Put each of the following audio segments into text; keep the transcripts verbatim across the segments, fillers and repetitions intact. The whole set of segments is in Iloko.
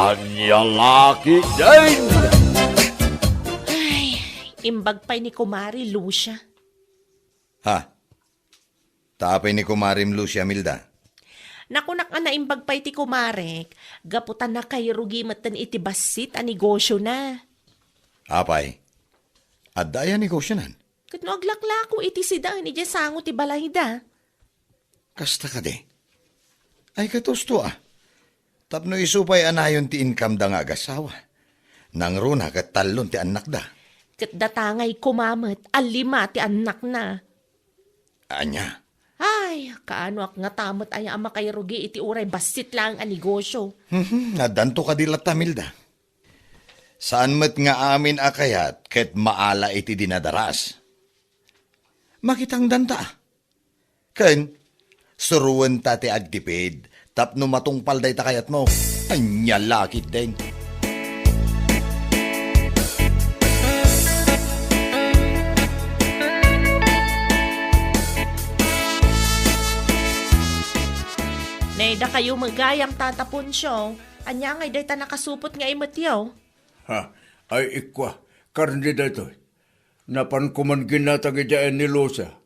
Ania la ketdin? Ay, imbag pay ni Kumare Lucia. Ha? Ta apay ni Kumarem Lucia, Milda? Nakunak a naimbag pay ti kumarek, gapu ta nakairugi metten iti bassit a negosiona. Apay? Adda aya negosionan? Ket no aglaklako iti sidaen idiay sango ti balayda. Kasta kadi? Ay, katusto a. Tapno isu pay a nayon ti income-da nga agasawa. Nangruna ket tallon ti annakda. Ket datangay koma met a lima ti annakna. Ania? Ay, kaanoak ngata met aya a makairugi iti uray bassit laeng a negosio. Mhm, addanto kadi latta, Milda. Saan met nga amin a kayat ket maala iti dinadaras. Makitangdanta. Ken, suroenta ti agtipid tapno matungpal dayta kayatmo. Ania la ketdin? Nay, dakayo met gayam, Tata Poncio. Ania ngay dayta nakasupot nga imetyo? Ha, ay ikua, karne daytoy. Napan koman ginatang idiay ni Lucia.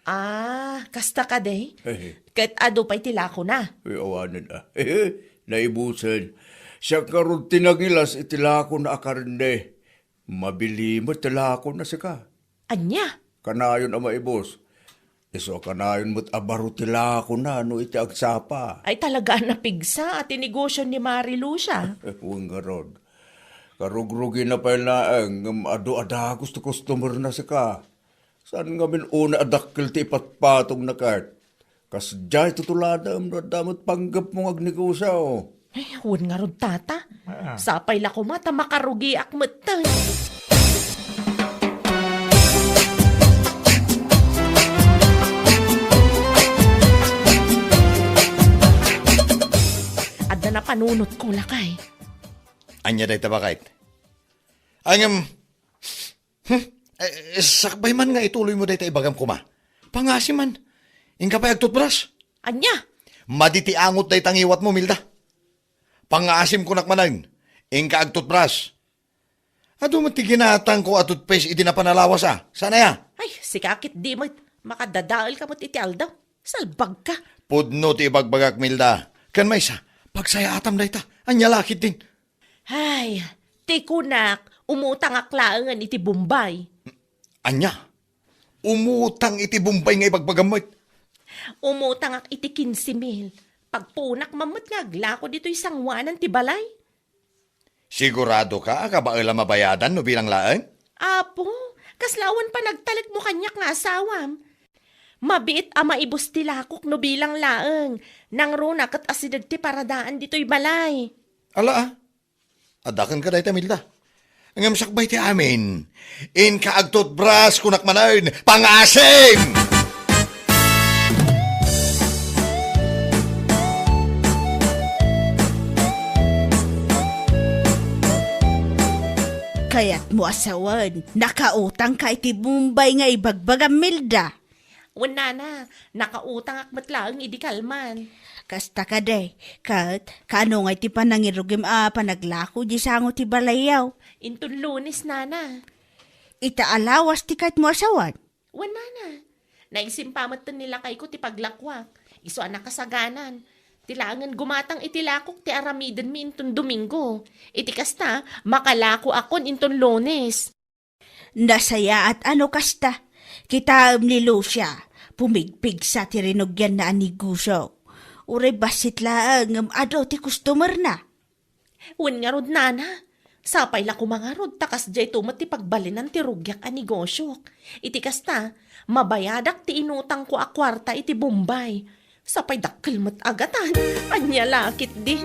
Ah, kasta kadi? Hehe. Ket adu pay ti lakona? Ay, awanen a. Naibusen. Siak ngarud ti nangilas iti lakona a karne. Mabili met ti lakona sika. Ania? Kanayon a maibus. Isu a kanayon met a baro ti lakona no iti agsapa. Ay, talaga a napigsa a ti negosio ni Mari Lucia. Wen ngarud. Karugrugina pay laeng ngem adu a dagus ti customer-na sika. Saan ngamin unay a dakkel ti ipatpatongna ket? Kasdiay tutuladem no adda met panggepmo nga agnegosio. Ay, wen ngarud, Tata. Ah. Sapay la koma ta makarugiak metten. Adda napanunotko, lakay. Ania dayta, baket? Ay, ngem, hmm? Eh, sakbay man nga ituloymo dayta ibagam koma. Pangngaasim man. Inka pay agtutbras. Ania? Madi ti angot dayta ngiwatmo, Milda. Pangngaasim kunak manen. Inka agtutbras. Adu met ti ginatangko a toothpaste idi napan a lawas a. Saan aya? Ay, sika ketdi met. Makadadaelka met iti aldaw. Salbagka. Pudno ti ibagbagak, Milda. Ken maysa, pagsayaatam dayta. Ania la ketdin? Ay, ti kunak, umutangak laengen iti Bombay. Ania? Umutang iti Bombay nga ibagbagam met? Umutangak iti kinse mil. Pagpuonak man met nga aglako ditoy sangoanan ti balay. Siguradoka a kabael a mabayadan no bilang laeng? Apo, kasla awan panagtalekmo kaniak nga asawam. Mabiit a maibus ti lakok no bilang laeng. Nangruna ket asideg ti paradaan ditoy balay. Ala, a. Adda kenka dayta, Milda. Ngem sakbay ti amin, inka agtutbras, kunak manen, pangngaasim! Kayatmo a sawen, nakautangka iti Bombay nga ibagbagam, Milda? Wen, nana, nakautangak met laeng idi kalman. Kasta kadi, ket kaano ngay ti panangirugim a panaglako di sango ti balayyo? Inton Lunes, nana. Ita a lawas ti kayatmo a sawen? Wen, nana. Naisimpa metten ni lakayko ti paglakuak. Isu a nakasaganan. Ti laengen gumatang iti lakok ti aramidenmi inton Domingo. Iti kasta, makalakoakon inton Lunes. Nasayaat a no kasta. Kitaem ni Lucia, pumigpigsa ti rinugianna a negosio. Uray bassit laeng ngem adu ti customer-na. Wen ngarud, nana, sapay la koma ngarud ta kasdiay to met ti pagbalinan ti rugiak a negosiok. Iti kasta, mabayadak ti inutangko a kuarta iti Bombay. Sapay dakkel met a gatan. Ania la ketdin?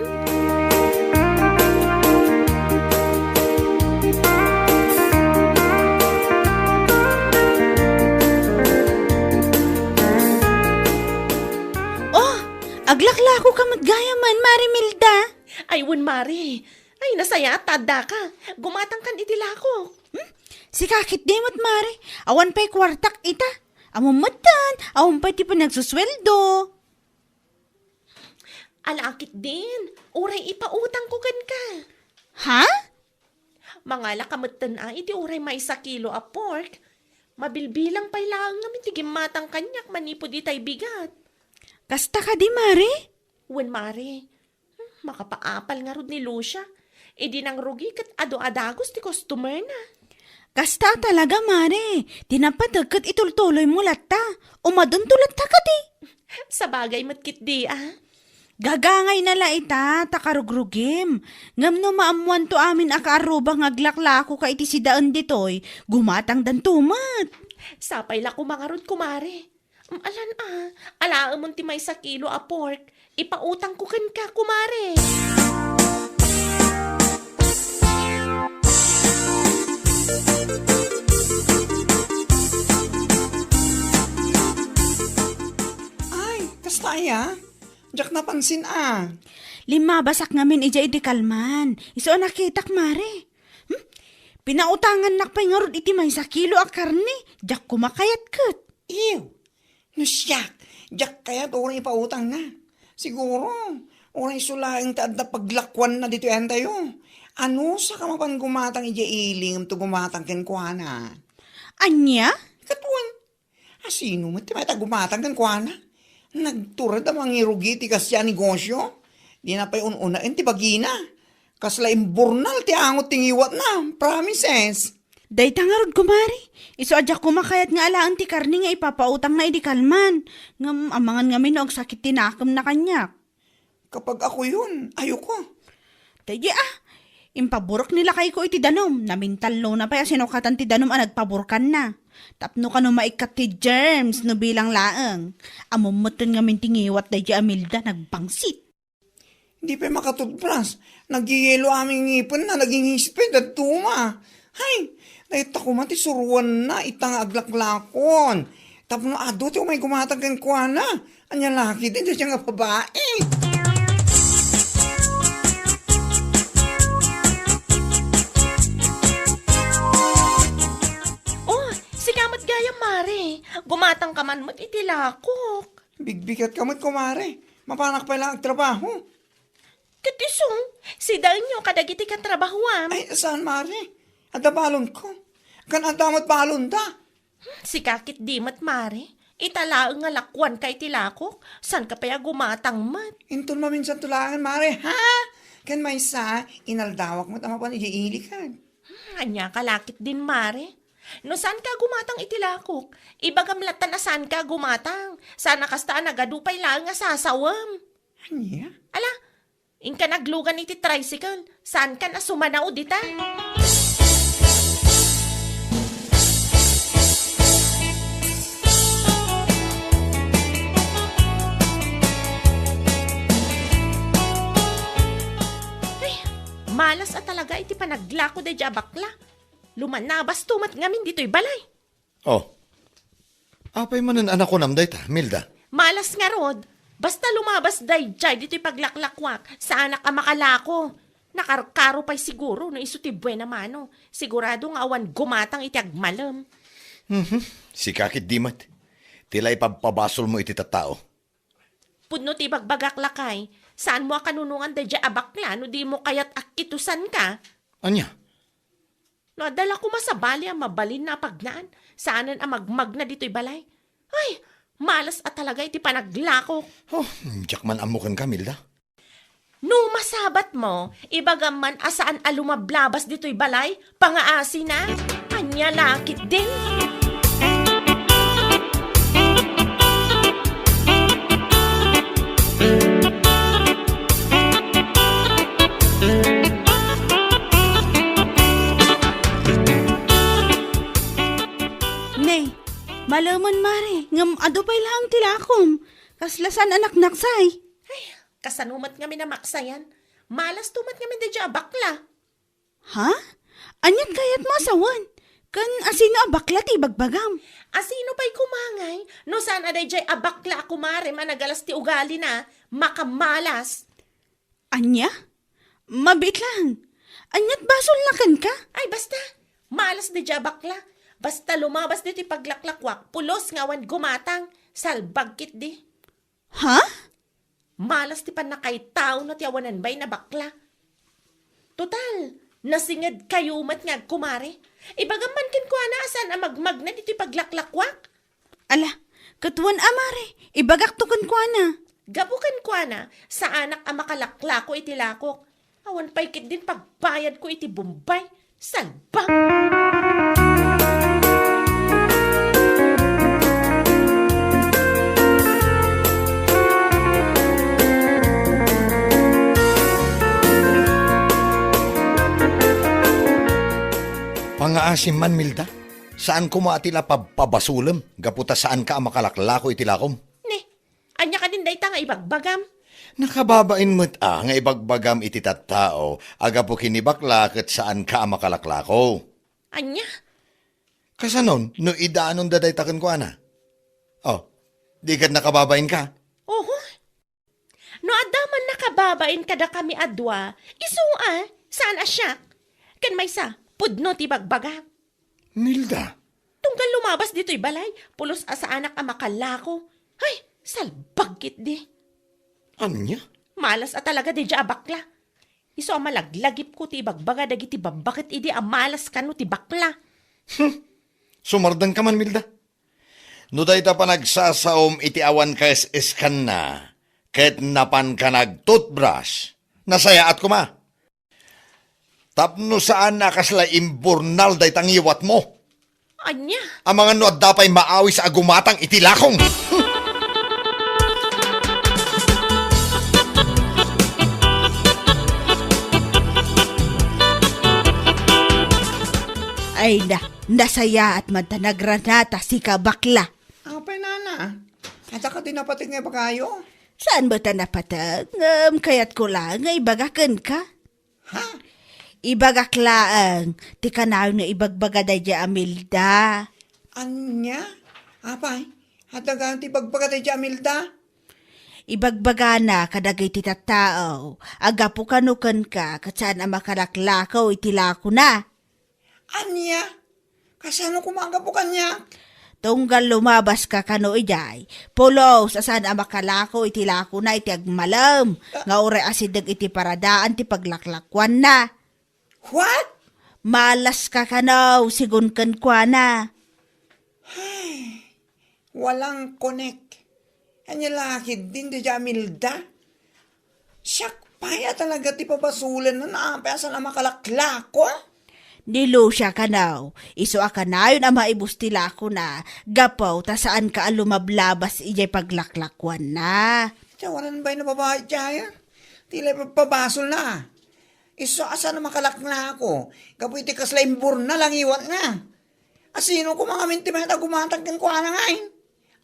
Oh, aglaklakoka met gayam, Mari Milda. Ay, wen, Mari. Ay, nasayaat ta addaka. Gumatangkan iti lakok. Hmm? Sika ketdi met, Mari. Awan pay kuartak ita. Ammom metten, awan pay ti panagsusueldo. Ala ketdin, uray ipautangko kenka. Ha? Mangalaka metten a iti uray maysa kilo a pork. Mabilbilang pay laeng ngamin ti gimmatang kaniak manipud itay bigat. Kasta kadi, Mare? Wen, Mare. Hmm, makapaapal ngarud ni Lucia. Idi nangrugi ket adu a dagus ti customer na. Kasta a talaga, Mare. Ti napateg ket itultuloymo latta. Umadunto latta kadi. Sabagay met ketdi, a. Gagangayna la ita, ta karugrugim. Ngem no maammoanto amin a kaarruba nga aglaklakoka iti sidaen ditoy, gumatangdanto met. Sapay la koma ngarud, kumare. Mm, alan a, alaemon ti maysa kilo a pork. Ipautangko kenka, kumare. Ay, kasta aya? Diak napansin a. Limmabasak ngamin idiay idi kalman. Isu a nakitak, Mare. Hmm? Pinautangannak pay ngarud iti maysa kilo a karne. Diak koma kayat ket. Ew, no siak, diak kayat uray ipautangna. Siguro, uray isu laeng ti adda paglakuanna ditoy entayo. Anusaka mapan gumatang idiay ili ngem to gumatang kenkuana? Ania? Ket wen, asino met ti mayat a gumatang kenkuana? Nagtured a mangirugi ti kasdiay a negosio. Dina pay un-unaen ti bagina. Kasla imburnal ti angot ti ngiwatna. Promises. Dayta ngarud, kumare. Isu a diak koma kayat nga alaen ti karne nga ipapautangna idi kalman. Ngem amangan ngamin no agsakit ti nakemna kaniak. Kapag ako yun, ayoko. Daydi a, impaburek ni lakayko iti danum. Namintallona pay a sinukatan ti danum a nagpaburkanna. Tapno kano maikkat ti germs no bilang laeng. Ammom metten ngamin ti ngiwat daydi a Milda nagbangsit. Di pay makatutbras. Nagyeyelo amin ngipenna, nagingisped, dadduma. Hay, dayta koma ti suruanna ita nga aglaklakon. Tapno adu ti umay gumatang kenkuana. Ania la ketdi dayta nga babai? Oh, sika met gayam, Mare. Gumatangka man met iti lakok. Bigbigatka met, kumare. Mapanak pay la agtrabaho. Ket isu, sidaenyo kadagiti katrabahoam. Ay, saan, Mare? Adda balonko. Ken adda met balonda. Hmm, sika ketdi met, Mare. Ita laeng nga lakuanka iti lakok, saanka pay a gumatang met. Inton maminsanto laeng, Mare, ha? Ken maysa, inaldawak met a mapan idiay ili ket. Hmm, aniaka la ketdin, Mare? No saanka a gumatang iti lakok, ibagam latta a saanka a gumatang. Saan a kasta a nagadu pay laeng a sasawem. Ania? Ala, inka naglugan iti tricycle. Saankan a sumanao dita? Ay, malas a talaga iti panaglako daydiay a bakla. Lumanabasto met ngamin ditoy balay. Oh. Apay manen a nakunam dayta, Milda? Malas ngarud. Basta lumabas daydiay ditoy paglaklakuak, saanak a makalako. Nakarkaro pay siguro no isu ti buena mano. Sigurado nga awan gumatang iti agmalem. Mhm. Sika ketdi met. Ti la ipabpabasolmo iti tattao. Pudno ti ibagbagak, lakay, saanmo a kanunongan daydiay a bakla no dimo kayat a kitusanka. Ania? No adda la koma sabali a mabalinna a pagnaan, saanen a magmagna ditoy balay. Ay, malas a talaga iti panaglakok. Oh, diak man ammo kenka, Milda. No masabatmo, ibagam man a saan a lumablabas ditoy balay, pangaasina. Ania la ketdin? Ne, malemen, Mare, ngem adu pay laeng ti lakom. Kasla saan a naknaksay. Ay, kasano met ngamin a maksayan? Malasto met ngamin daydiay a bakla. Ha? Aniat kayatmo a sawen? Ken asino a bakla ti ibagbagam? Asino pay koma ngay no saan a daydiay a bakla a kumarem a nagalas ti ugalina, makamalas? Ania? Mabiit laeng. Aniat basolna kenka? Ay, basta. Malas daydiay a bakla. Basta lumabas ditoy paglaklakuak, pulos nga awan gumatang. Salbag ketdi. Ha? Malas ti pannakaitaona ti awanan bain a bakla. Total, nasingedkayo met nga agkumare. Ibagam man kenkuana a saan a magmagna ditoy paglaklakuak. Ala, ket wen a, mare, ibagakto kenkuana. Gapu kenkuana, saanak a makalaklako iti lakok. Awan pay ketdin pagbayadko iti Bombay. Salbag! Pangaasim man, Milda. Saan koma a ti la pabpabasolem gapu ta saanka a makalaklako iti lakom. Ne, ania kadin dayta nga ibagbagam? Nakababain met a nga ibagbagam iti tattao a gapu ken ni bakla ket saanka a makalaklako. Ania? Kasanon no idanon da dayta kenkuana? Oh, di ket nakababainka? Oho. No adda man nakababain kadakami a dua, isu a, saan a siak. Ken maysa, pudno ti bagbaga. Nilda. Tunggal lumabas ditoy balay, pulos a saanak a makalako. Ay, salbag ketdi. Ania? Malas a talaga daydiay a bakla. Isu a malaglagipko ti ibagbaga dagiti babba ket idi a malas kano ti bakla. Hmm. Sumardengka man, Milda. No dayta panagsasaom iti awan kaes-eskanna, ket napanka nag-toothbrush, nasayaat koma. Tapno saan a kasla imburnal dayta ngiwatmo. Ania? Amangan no adda pay maawis a gumatang iti lakong. Ay na, nasayaat man ta nagranata sika, bakla. Apay, nana? Adda kadi napateg nga ibagayo? Saan met a napateg? Ngem kayatko laeng nga ibaga kenka. Ha? Ibagak laeng ti kanayon nga ibagbaga daydiay a Milda. Ania? Apay, adda gayam ti ibagbaga daydiay a Milda? Ibagbagana kadagiti tattao a gapu kano kenka ket saan a makalaklako iti lakona. Ania? Kasano koma a gapu kaniak? Tunggal lumabaska kano idiay, pulos a saan a makalako iti lakona iti agmalem nga uray asideg iti paradaan ti paglaklakuanna. What? Malaska kano, sigun kenkuana. Ay, walang connect. Ania la ketdin daydiay a Milda? Siak pay a talaga ti pabasolenna no apay a saan a makalaklako. Ni Lucia kano, isu a kanayon a maibus ti lakona, gapu ta saanka a lumablabas idiay paglaklakuanna. Ti awanan bain a babai diay, ti la pabpabasolna. Isu a saan a makalaklako, gapu iti kasla imburnal a ngiwatna. Asino koma ngamin ti mayat a gumatang kenkuana ngay?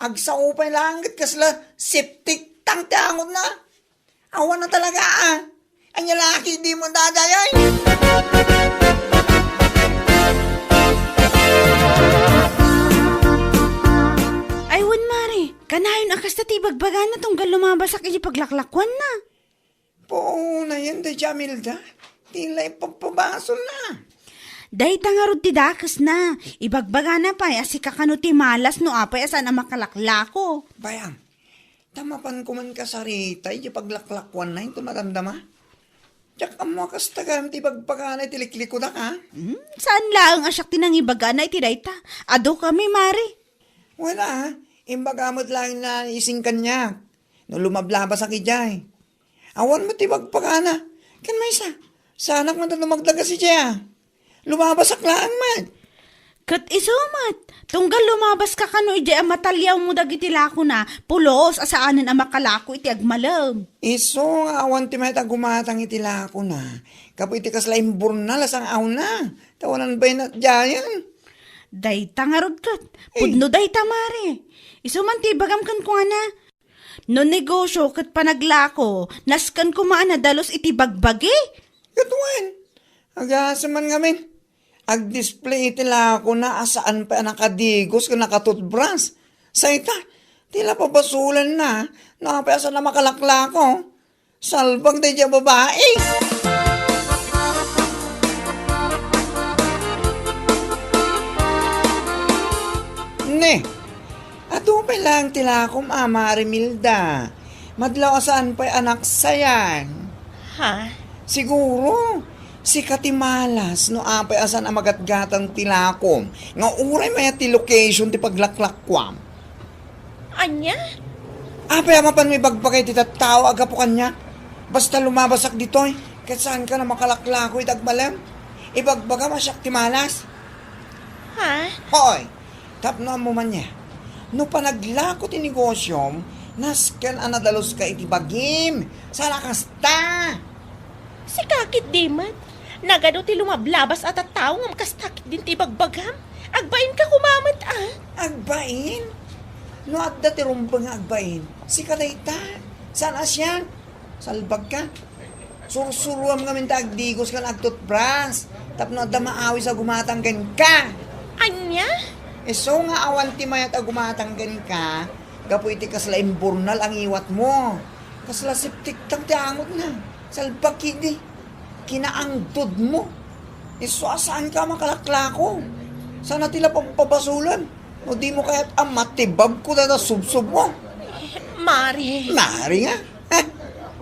Agsao pay laeng ket kasla septic tank ti angotna. Awan a talaga, a. Ania la ketdi dimo dadayaw? Ay, wen, mare, kanayon a kasta ti ibagbagana tunggal lumabasak iti paglaklakuanna. Puonayen daydiay a Milda, ti la ipabpabasolna. Dayta ngarud ti dakesna, ibagbagana pay a sika kano ti malas no apay a saan a makalaklako. Bayam, ta mapan koman kasarita iti paglaklakuanna inton madamdama. Diak ammo a kasta gayam ti ibagbagana iti liklikudak, a? Hmm, saan laeng a siak ti nangibagana iti dayta. Adu kami, mare. Wen a, imbaga met laeng nga ising kaniak no lumablabasak idiay. Awan met ti ibagbagana. Ken maysa, saanak met a dumagdagas idiay, a. Lumabasak laeng met. Ket isu met, tunggal lumabaska kano idiay a mataliawmo dagiti lakona, pulos a saanen a makalako iti agmalem. Isu nga awan ti mayat a gumatang iti lakona, gapu iti kasla imburnal a sang-awna, ta awanan bain a diayen. Dayta ngarud ket, eh, pudno dayta, mare. Isu man ti ibagam kenkuana. No negosio ket panaglako, nasken koma a nadalus iti bagbagi. Ket wen, agasem man ngamin. Agdisplay iti lakona a saan pay a nakadigos ken nakatutbras. Sayta, ti la pabasolenna no apay a saan a makalaklako. Salbag daydiay a babai. Ne, adu pay laeng ti lakom a, Mare Milda. Madlaw a saan pay a naksayan. Ha? Siguro, sika ti malas no apay a saan a magatgatang ti lakom nga uray mayat ti location ti paglaklakuam. Ania? Apay a mapanmo ibagbaga iti tattao a gapu kaniak? Basta lumabasak ditoy, ket saanka a makalaklako iti agmalem? Ibagbagam a siak ti malas? Ha? Hoy! Tapno ammo man nia, no panaglako ti negosiom, nasken a nadaluska iti bagim. Saan a kasta? Sika ketdi met. Nagadu ti lumablabas a tattao ngem kasta ketdin ti ibagbagam. Agbainka koma met, a. Agbain? No adda ti rumbeng nga agbain, sika dayta. Saan a siak? Salbagka. Sursuruam ngamin ta agdigos ken agtutbras tapno adda maawis a gumatang kenka. Ania? Isu nga awan ti mayat a gumatang kenka gapu iti kasla imburnal a ngiwatmo. Kasla septic tank ti angotna. Salbag ketdi. Kinaangdodmo. Isu a saanka a makalaklako. Saan a ti la pagpabasolen. No dimo kayat a matibabko dayta subsobmo. Mare. Mare nga? Eh,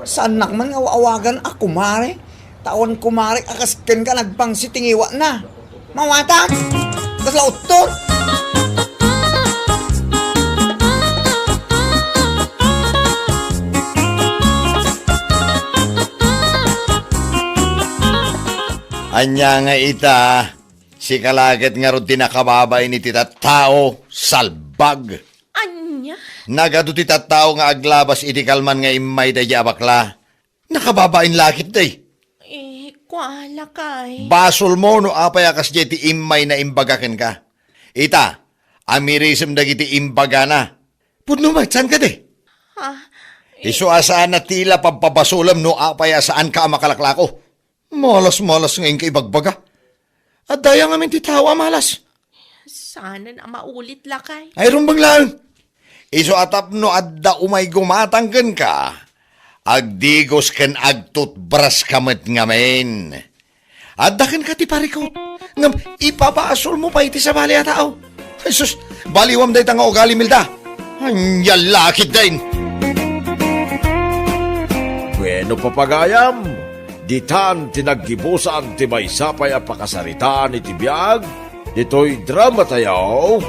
saannak man nga awagan a kumare. Ta awan kumare a kas kenka nagpangsit ti ngiwatna. Mawatag! Kasla utton! Ania nga ita, sika la ket ngarud ti nakababain iti tattao, salbag. Ania? Nagadu ti tattao nga aglabas iti kalman nga immay daydiay a bakla. Nakababain la ketdi. Eh, kua lakay. Basolmo no apay a kasdiay ti immay na imbaga kenka. Ita, amirisem dagiti imbagana. Pudno met, saan kadi? Ha? Isu a saan a ti la pagpabasolem no apay a saanka a makalaklako. Malas-malas nga inka ibagbaga. Adda aya ngamin ti tao a malas? Saanen a maulit, lakay. Ay, rumbeng laeng. Isu a tapno adda umay gumatang kenka, agdigos ken agtutbraska met ngamin. Adda kenka ti parikut, ngem ipabasolmo pay ti sabali a tao. Jesus, baliwam dayta nga ugali, Milda. Ania la ketdin. Bueno, papagayam, ditan ti naggibusan ti maysa pay a pakasaritaan iti biag ditoy drama tayo,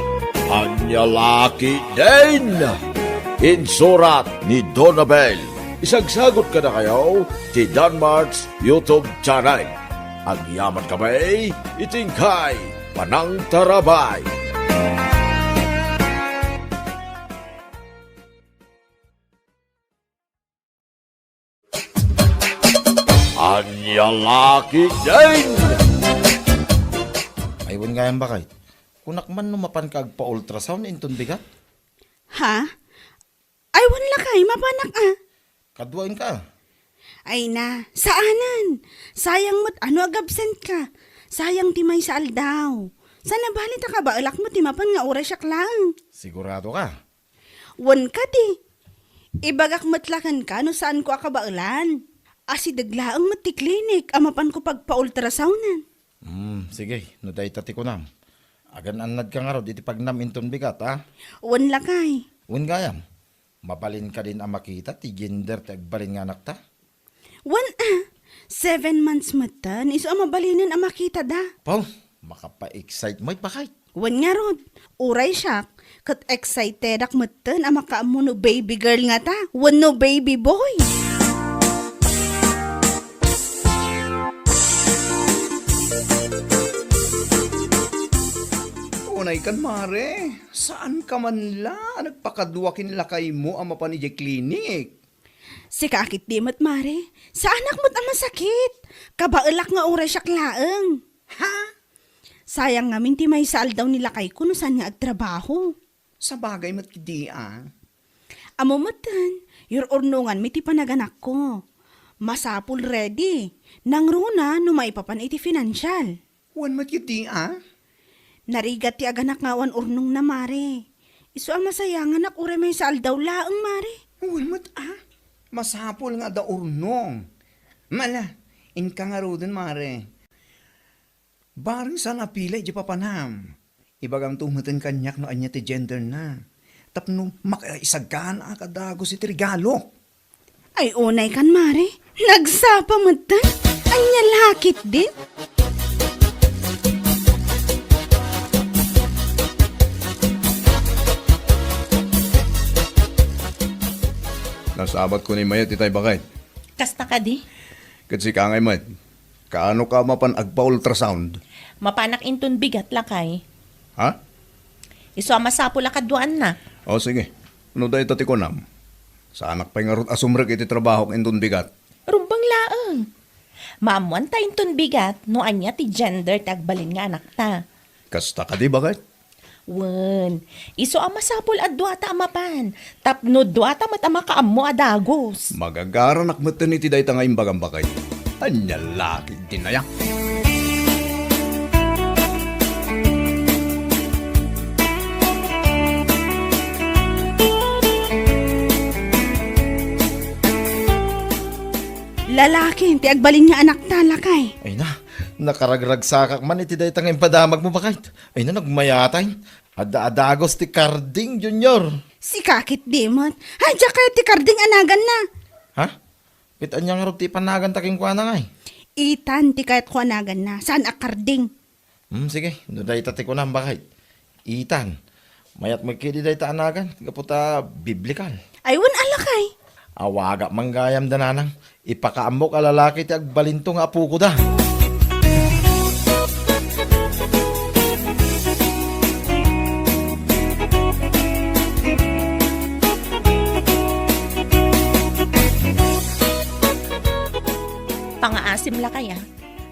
Ania la ketdin. Insurat ni Donabel. Isagsagot kadakayo ti Danmart's YouTube channel. Agyaman kami iti inkay panangtarabay. Ania la ketdin. Ay, wen gayam, baket. Kunak man no mapanka agpa-ultrasound inton bigat? Ha? Ay, wen lakay, mapanak a. Kaduaenka. Ay na, saanen. Sayang met a no agabsent ka. Sayang ti maysa aldaw. Saan a bali ta kabaelak met ti mapan nga uray siak laeng. Sigurado ka? Wen kadi. Ibagak met la kenka no saanko a kabaelan. Asideg laeng met ti klinik a mapanko pagpa-ultrasounden. Hmm, sige, no dayta ti kunam. Agan-annadka ngarud iti pagnam inton bigat, a? Wen lakay. Wen gayam. Mabalin kadin a makita ti gender ti agbalin nga anakta? Wen a, seven months metten, isu a mabalinen a makitada. Paw, makapa-excite met, baket. Wen ngarud, uray siak, ket excitedak metten a makaammo no baby girl ngata, wenno baby boy. Unay kan, mare. Saan ka man la a nagpakadua ken lakaymo a mapan idiay klinik? Sika a ketdi met, mare. Saanak met a masakit. Kabaelak nga uray siak laeng. Ha? Sayang ngamin ti maysa aldaw ni lakayko no saan nga agtrabaho. Sabagay met ketdi a. Ammo metten, yur-urnonganmi ti panaganakko. Masapul ready. Nangruna no maipapan iti financial. Wen met ketdi a? Narigat ti aganak nga awan urnongna, mare. Isu a masayanganak uray maysa aldaw laeng, mare. Wen met a? Masapul nga adda urnong. Mala, inka ngaruden, mare. Bareng saan a pila idiay papanam. Ibagamto metten kaniak no ania ti genderna. Tapno makaisagana a kadagus iti regalo. Ay, unay kan, Mare. Nagsapa metten. Ania la ketdin? Nasabatko ni Mayet itay, baket. Kasta kadi? Ket sika ngay met. Kaano ka mapan agpa-ultrasound? Mapanak inton bigat, lakay. Ha? Isu a masapul a kaduaannak. O, sige. No dayta ti kunam, saanak pay ngarud a sumrek iti trabahok inton bigat. Rumbeng laeng. Maammuanta inton bigat no ania ti gender ti agbalin nga anakta. Kasta kadi, baket? Wen, isu a masapul a duata a mapan, tapno duata met a makaammo a dagus. Magagaranak metten iti dayta nga imbagam, baket. Ania la ketdin aya? Lalaki ti agbalin nga anakta, lakay. Ay na, nakaragragsakak man iti dayta nga impadamagmo, baket. Ay na, nagmayatay. Adda a dagus ti Karding, Junior. Sika ketdi met. Ay, diak kayat ti Karding a naganna. Ha? Ket ania ngarud ti ipanaganta kenkuana ngay? Ethan ti kayatko a naganna, saan a Karding. Hmm, sige, no dayta ti kunam, baket. Ethan. Mayat met ketdi dayta a nagan, gapu ta biblikal. Ay, wen a, lakay. Awagak man gayam da nanang. Ipakaammok a lalaki ti agbalinto nga apokoda. Pangaasim, lakay, a.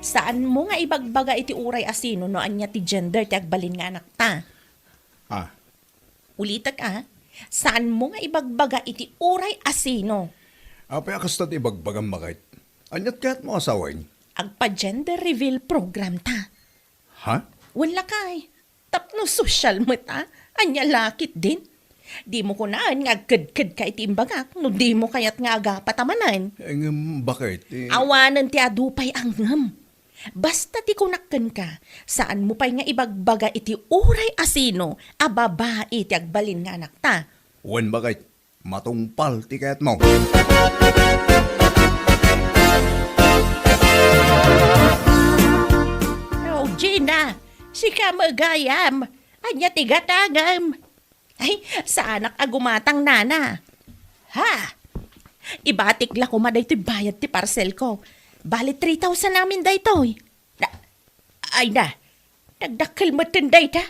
Saanmo nga ibagbaga iti uray a sino no ania ti gender ti agbalin nga anakta. Ah. Ulitek, a. Saanmo nga ibagbaga iti uray a sino. Apay a kasta ti ibagbagam, baket? Aniat kayatmo a sawen? Agpa-gender reveal program ta. Ha? Wen, lakay. Tapno sosyal met, a. Ania la ketdin? Dimo kunaen nga agkedkedka iti imbagak no dimo kayat nga agapat a manen. Eh, ngem, baket, eh? Awanen ti adu pay a ngem. Basta ti kunak kenka, saanmo pay nga ibagbaga iti uray a sino a babai ti agbalin nga anakta. Wen, baket, matungpal ti kayatmo. Oh, Gina, sika met gayam. Ania ti gatangem? Ay, saanak a gumatang, nana. Ha? Ibatik la koma daytoy bayad ti parcel ko. Bali three thousand amin daytoy. Na, ay na, nagdakkel metten dayta.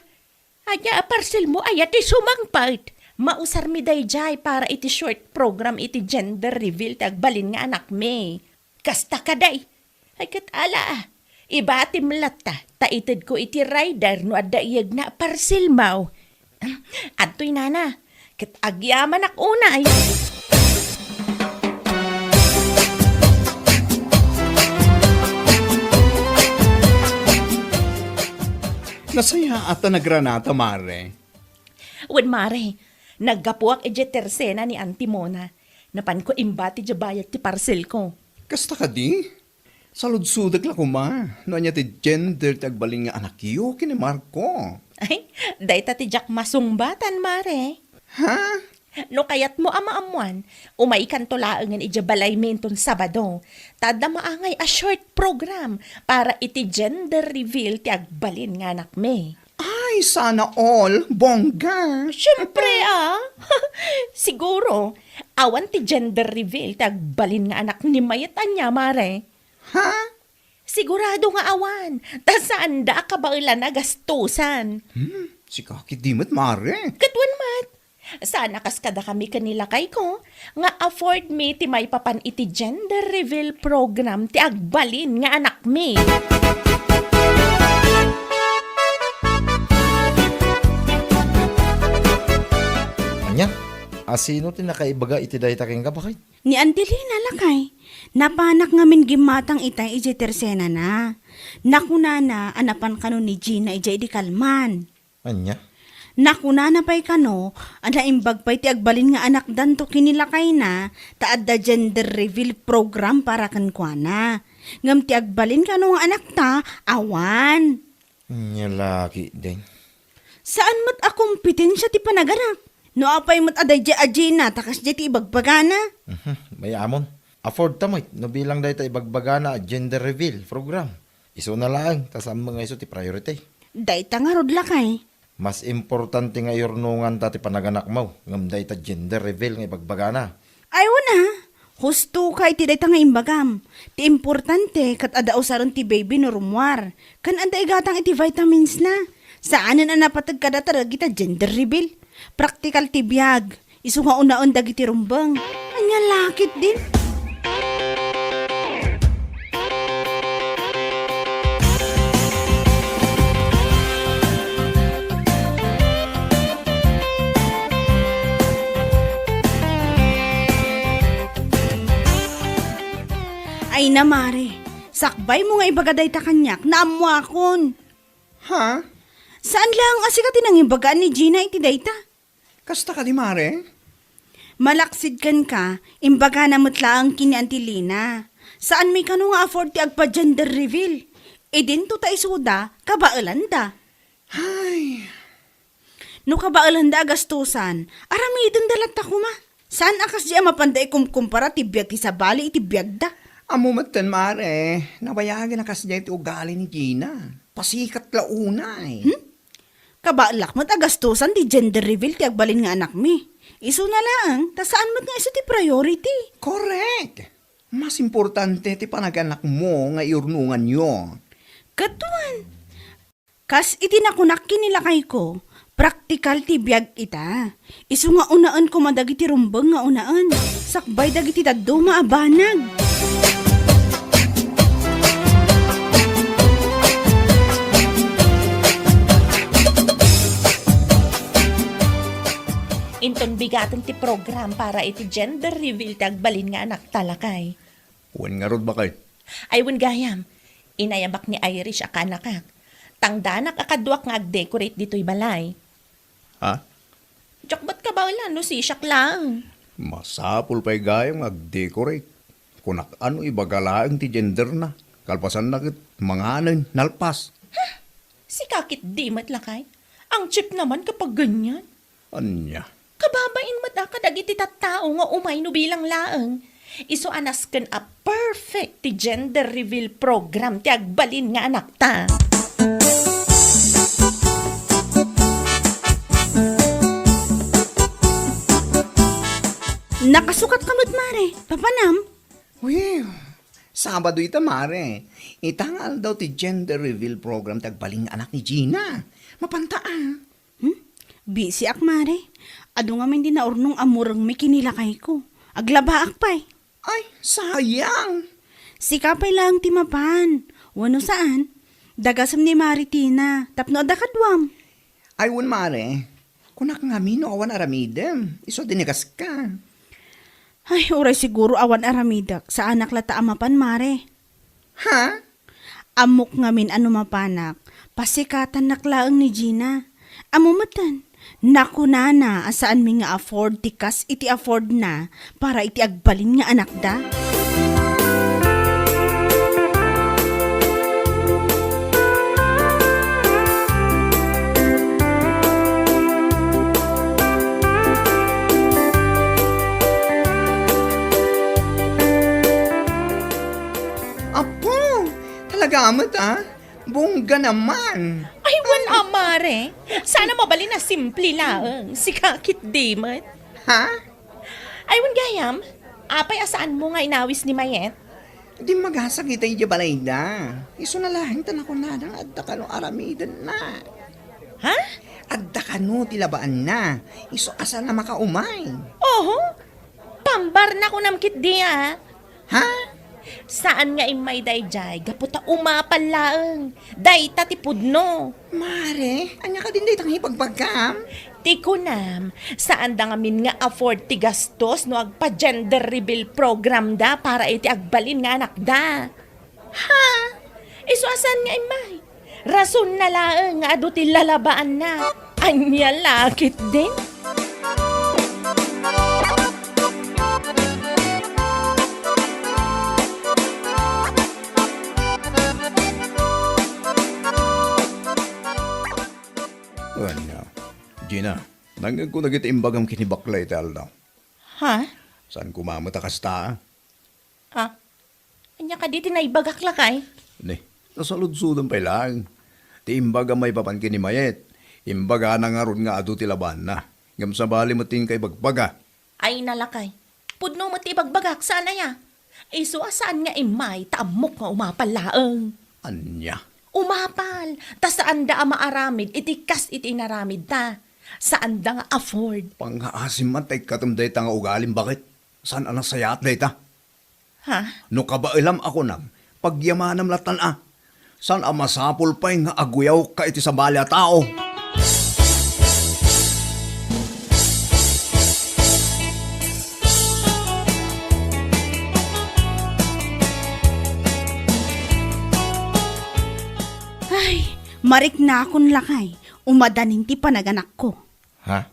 Ania a parcel mo aya ti sumangpet? Mausarmi daydiay para iti short program iti gender reveal ti agbalin nga anakmi. Kasta kadi. Ay, ket ala, ibatim latta, ta itedko iti rider no adda iyegna a parcel mo. Adtoy, nana, ket agyamanak unay. Nasayaat a nagranata, Mare. Wen, Mare, naggapuak idiay tersena ni Auntie Mona. Napanko imbati diay bayad ti parcel ko. Kasta kadi? Saludsodek la koma no ania ti gender ti agbalin nga anakyo ken ni Marco. Ay, dayta ti diak masungbatan, Mare. Ha? No kayatmo a maammuan, umaykanto laengen idiay balaymi inton Sabado. Ta adda maangay a short program para iti gender reveal ti agbalin nga anakmi. Ay, sana all. Bongga. Siyempre, a. Siguro, awan ti gender reveal ti agbalin nga anak ni Mayet ania, Mare. Ha? Sigurado nga awan. Ta saanda a kabaelan a gastusan. Hmm, sika ketdi met, Mare. Ket wen met. Saan a kas kadakami ken ni lakayko nga afford mi ti maipapan iti gender reveal program ti agbalin nga anakmi. Ania? A sino ti nakaibaga iti dayta kenka, baket? Ni Angelina, lakay. Napanak ngamin gimmatang itay idiay tersenana. Nakunana a napan kano ni Gina idiay idi kalman. Ania? Nakunana pay kano a naimbag pay ti agbalin nga anakdanto ken ni lakayna ta adda gender reveal program para kenkuana. Ngem ti agbalin kano nga anakta, awan. Ania la ketdin? Saan met a kompetensia ti panaganak. No apay met a daydiay a Gina, ta kasdiay ti ibagbagana. Mhm, mayamon. Afford ta met, no bilang dayta ibagbagana a gender reveal program. Isuna laeng, ta saanmo nga isu ti priority. Dayta ngarud, lakay. Mas importante nga iyurnonganta ti panaganakmo, ngem dayta gender reveal nga ibagbagana. Ay, wen a, hustoka iti dayta nga imbagam. Ti importante, ket adda usaren ti baby no rummuar. Ken adda igatang iti vitamins na. Saanen a napateg kadata dagita gender reveal. Praktikal ti biag. Isu nga unaen dagiti rumbeng. Ania la ketdin? Ay na, mare. Sakbaymo nga ibaga dayta kaniak, naammoakon. Ha? Saan laeng a sika ti nangimbagaan ni Gina iti dayta? Kasta kadi, mare? Malaksid kenka, imbagana met laeng ken ni Auntie Lina. Saanmi kano nga afford ti agpa-gender reveal. Idinto ta isuda, kabaelanda. Ay. No kabaelanda a gastusan, aramidenda latta koma. Saan a kasdiay a mapanda ikumkumpara ti biag ti sabali iti biagda? Ammo metten, mare, nabayagen a kasdiay ti ugali ni Gina. Pasikat la unay. Hmm? Kabaelak met a gastusan ti gender reveal ti agbalin nga anakmi. Isuna laeng, ta saan met nga isu ti priority. Correct! Mas importante ti panaganakmo nga iyurnonganyo. Ket wen, kas iti nakunak ken ni lakayko, praktikal ti biag ita. Isu nga unaen koma dagiti rumbeng nga unaen, sakbay dagiti dadduma a banag. Inton bigaten ti program para iti gender reveal ti agbalin nga anakta, lakay. Wen ngarud, baket? Ay, wen gayam. Inayabak ni Irish a kaanakak. Tangdanak a kaduak nga agdecorate ditoy balay. Ha? Diak met kabaelan no sisiak laeng. Masapul pay gayam nga agdecorate. Kunak a no ibaga laeng ti genderna. Kalpasanna ket manganen, nalpas. Sika ketdi met, lakay. Ang cheap naman kapag ganyan. Ania? Kababain met a kadagiti tattao nga umay no bilang laeng. Isu a nasken a perfect ti gender reveal program ti agbalin nga anakta. Nakasukat ka met, mare. Papanam? Uy, Sabado ita, mare. Ita nga aldaw ti gender reveal program ti agbalin nga anak ni Gina. Mapanta a. Hmm? Busy ak, mare. Adu ngamin ti naurnong a murengmi ken ni lakayko. Aglabaak pay. Ay, sayang! Sika pay laeng ti mapan. Wenno saan? Dagasem ni Mare Tina, tapno adda kaduam. Ay, wen, mare. Kunak ngamin no awan aramidem. Isu a dinagaska. Ay, uray siguro awan aramidek. Saanak latta a mapan, mare. Ha? Ammok ngamin a no mapanak, pasikatannak laeng ni Gina. Ammo metten, nakunana a saanmi nga afford ti kas iti affordna para iti agbalin nga anakda. Apo, talaga met, ah? Bongga naman. Ay, wen a, mare. Sana mabalin a simple laeng. Sika ketdi met. Ha? Ay, wen gayam, apay a saanmo nga inawis ni Mayet? Dimmagasag ita idiay balayda. Isuna laeng ta nakunana nga adda kano aramidenna. Ha? Adda kano ti labaanna. Isu a saan a makaumay. Oho. Pambar na kunam ketdi a. Ha? Saan nga immay daydiay gapu ta umapal laeng. Dayta ti pudno. Mare, ania kadin dayta nga ibagbagam? Ti kunam, saanda ngamin nga afford ti gastos no agpa-gender reveal program da para iti agbalin nga anakda. Ha? Isu a saan nga immay? Rason na laeng nga adu ti lalabaanna. Ania la ketdin? Ania, Gina, Nangngegko dagiti imbagam ken ni bakla iti aldaw. Ha? Saan koma met a kasta, a? Ha? Ania kadi ti naibagak, lakay? Ne, nasaludsodem pay laeng. Ti imbagam maipapan ken ni Mayet, imbagana ngarud nga adu ti labaanna. Ngem sabali met ti inka ibagbaga. Ay, nalakay. Pudno met ti ibagbagak, saan aya? Isu a saan nga immay, ta ammok nga umapal laeng. Ania? Umapal, ta saanda a maaramid iti kas iti inaramidda. Saanda nga afford. Pangngaasim man ta ikkatem dayta nga ugalim, baket? Saan a nasayaat dayta? Ha? No kabaelam a kunam, pagyamanam lattan a. Saan a masapul pay nga aguyawka iti sabali a tao? Ay, mariknakon lakay, umadanin ti panaganakko. Ha?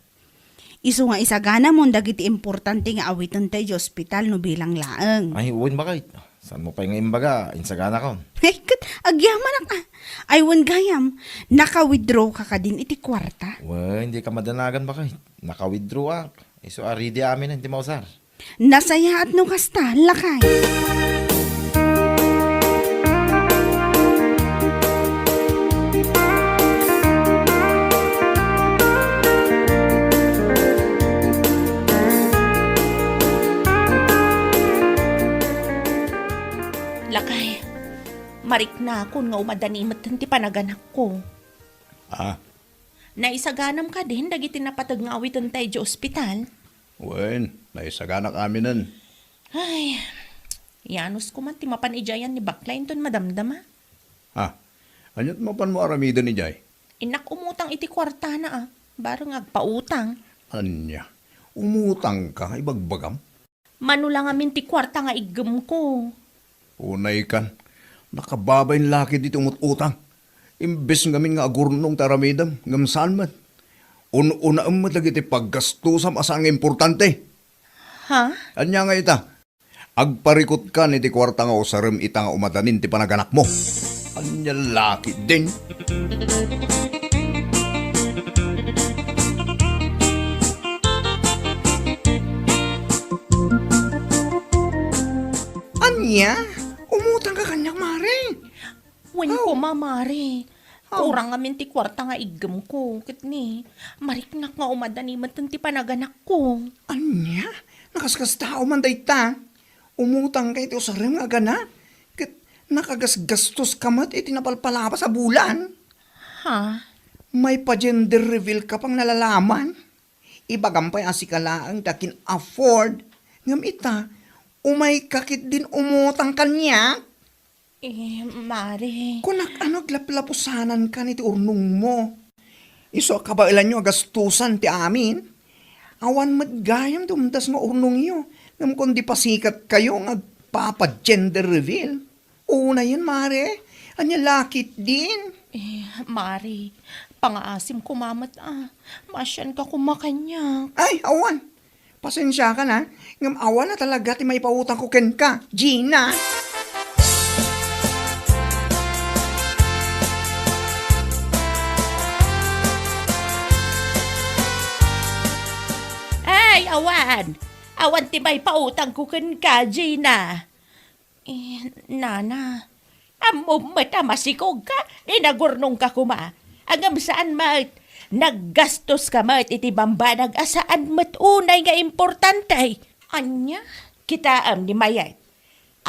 Isu nga isaganamon dagiti importante nga awitenta idiay ospital no bilang laeng. Ay, wen, baket. Saanmo pay nga imbaga, insaganakon? Ay, ket agyamanak, a. Ay, wen gayam, naka-withdraw ka kadin iti kuarta? Wen, dika madanagan, baket. Naka-withdraw ak. Isu a ready amin ti mausar. Nasayaat no kasta, lakay. Lakay, mariknakon nga umadani metten ti panaganakko. Ah. Naisaganam kadin dagiti napateg nga awitenta idiay ospital? Wen, naisaganak aminen. Ay, yanusko man ti mapan idiay ni bakla inton madamdama. Ah, aniat mapanmo aramiden idiay? Innak umutang iti kuartana, a. Bareng agpautang. Ania? Umutangka, ibagbagam? Mano la ngamin ti kuarta nga iggemko. Unaykan, nakababain la ketdi ti umut-utang. Imbes ngamin nga agurnong ti aramidem, ngem saan met. Un-unaem met dagiti paggastusam a saan nga importante. Ha? Ania nga ita? Agparikutkan iti kuarta nga usarem ita nga umadanin ti panaganakmo. Ania la ketdin? Ania? Umutangka kaniak, Mare? Wen koma, Mare. Aw. Kurang ngamin ti kuarta nga iggemko, ket ni, mariknak nga umadani metten ti panaganakko. Ania? Nakaskastao man dayta? Umutangka iti usarem nga agana, ket nakagasgastoska met iti napalpalabas a bulan. Ha? Maipa-gender reveal ka pang nalalaman. Ibagam pay a sika laeng ti akin-afford, ngem ita, umayka ketdin umutang kaniak. Eh, Mare. Kunak, ano, aglaplapusanankan iti urnongmo? Isu a kabaelanyo a gastusan ti amin. Awan met gayam ti umdas nga urnongyo, ngem kundi pasikatkayo nga agpapa-gender reveal. Unayen, Mare. Ania la ketdin? Eh, Mare, pangaasim koma met, a. Maasianka koma kaniak. Ay, awan. Pasensiakan, a. Ngem awan a talaga ti maipautangko kenka, Gina. Ay, awan. Awan ti maipautangko kenka, Gina. Eh, nana, ammom met a masikogka, di nagurnongka koma. Ngem saan met, naggastoska met iti bambanag a saan met unay nga importante. Ania? Kitaem ni Mayet.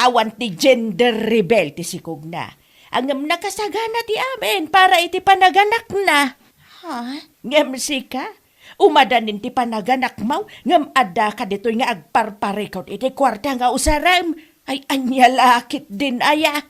Awan ti gender reveal ti sikogna. Ngem nakasagana ti amin para iti panaganakna. Ha? Ngem sika, umadanin ti panaganakmo, ngem addaka ditoy nga agparparikut iti kuarta nga usarem. Ay, ania la ketdin aya?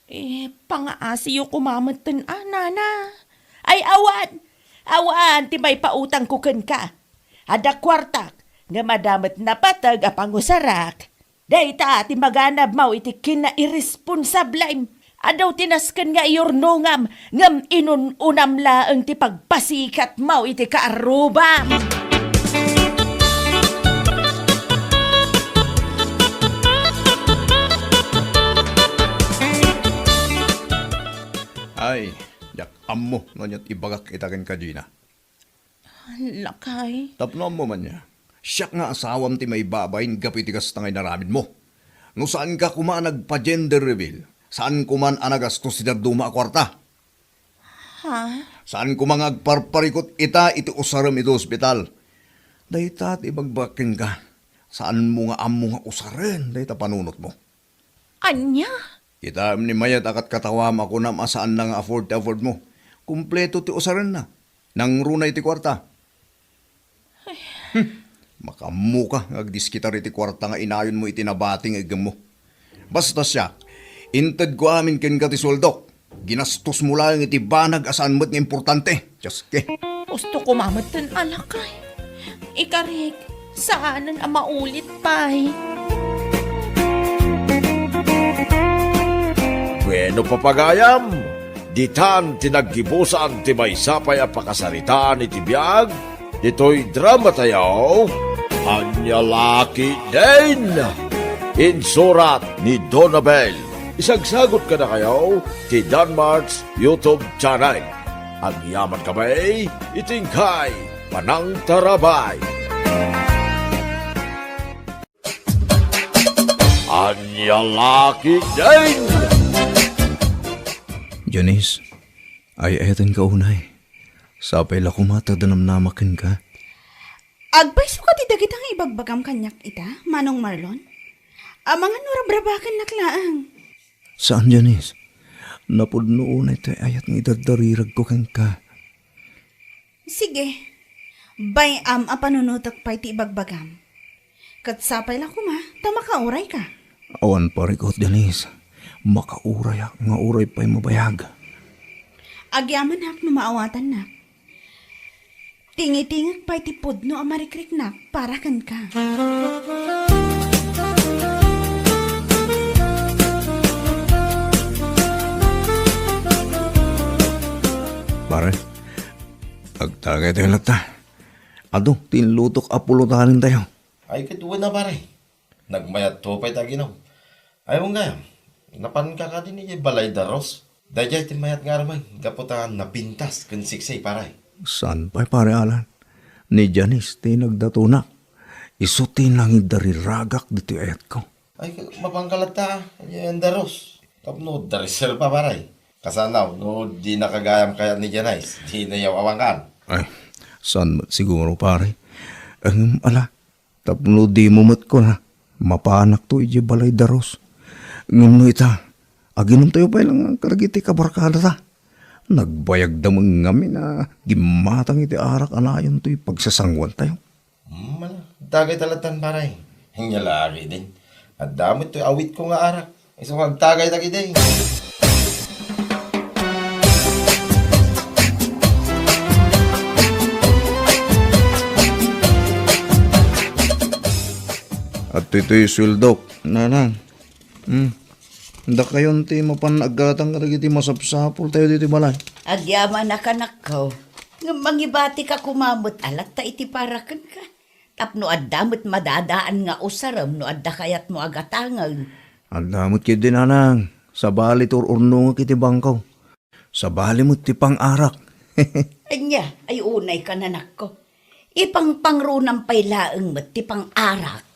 Eh, pangaasiyo koma metten, a, nana. Ay, awan! Awan ti maipautangko kenka. Adda kuartak, ngem adda met napateg a pangusarak. Dayta ti maganabmo iti kinairesponsablem. Adu ti nasken nga iyurnongam, ngem inun-unam laeng ti pagpasikatmo iti kaarrubam. Ay, diak ammo no aniat ibagak ita kenka, Gina. Lakay. Tapno ammo man ya, siak nga asawam ti maibabain gapu iti kasta nga inaramidmo. No saanka koma a nagpa-gender reveal, saanko man a nagastos ti dadduma a kuarta. Ha? Saanko man nga agparparikut ita iti usarem iti ospital. Dayta ti ibagbagak kenka. Saanmo nga ammo nga usaren dayta panunotmo. Ania? Kitaem ni Mayet a katkatawam a kunam a saanna nga afford ti affordmo. Kompleto ti usarenna. Nangruna iti kuarta. Hmm. Makaammoka nga agdiskitar iti kuarta nga inayonmo iti nabati nga iggemmo. Basta siak, intedko amin kenka ti sueldok. Ginastosmo laeng iti banag a saan met nga importante. Dios ke. Gusto ko mametten a lakay. Ikarik, saanen a maulit pay. Bueno, papagayam, ditan ti naggibusan ti maysa pay a pakasaritaan iti biag ditoy drama tayo, Ania La Ketdin. Insurat ni Donabel. Isagsagot kadakayo ti Danmart's YouTube channel. Agyaman kami iti inkay panangtarabay. Ania La Ketdin! Janice, ay-ayatenka unay. Sapay la koma ta danamnamak kenka. Agpayso ka ti dagita nga ibagbagam kaniak ita, Manong Marlon? Amangan no rabrabakennak laeng. Saan, Janice. Napudno unay ti ayat nga idardariragko kenka. Sige. Bay-am a panunotek pay ti ibagbagam. Ket sapay la koma ta makaurayka. Awan parikut, Janice. Makaurayak nga uray pay mabayag. Agyamanak no maawatannak. Tingitingek pay ti pudno a marikriknak para kenka. Pare, agtagaytayo latta. Adu ti inlutok a pulutanentayo. Ay, ket wen a, pare. Nagmayatto pay ti aginum. Ay, wen gayam, napanka kadi idiay balay da Ros? Daydiay ti mayat nga armen, gapu ta napintas ken siksay, pare. Saan pay, Pare Alan? Ni Janice ti nagdatonak. Isu ti nangidariragak ditoy ayatko. Ay, mapanka latta, idiay da Ros. Tapno da reserva, pare. Kasano, no dinaka gayam kayat ni Janice, dinayaw a mapanka. Ay, saan met siguro, pare? Ngem ala, tapno dimo met kuna, mapanakto idiay balay da Ros. Ngem no ita, aginumtayo pay laeng kadagiti kabarkadata. Nagbayagda met ngamin a gimmatang iti arak a nayon toy pagsasanguantayo. Hmm, ala, dagayta lattan, pare. Ania la ketdin. Adda met toy awitko nga arak. Isu nga agtagayta ketdi. Adtoy toy sueldok, nanang. Hmm. Dakayon ti mapan aggatang kadagiti masapsapultayo ditoy balay. Agyamanak, anakko. Ngem mangibatika koma met a latta iti para kenka. Tapno adda met madadaan nga usarem no adda kayatmo a gatangen. Adda met ketdi, nanang. Sabali ti ur-urnongek iti bangko. Sabali met ti pang-arak. Ania, ay unayka, anakko. Ipangpangrunam pay laeng met ti pang-arak.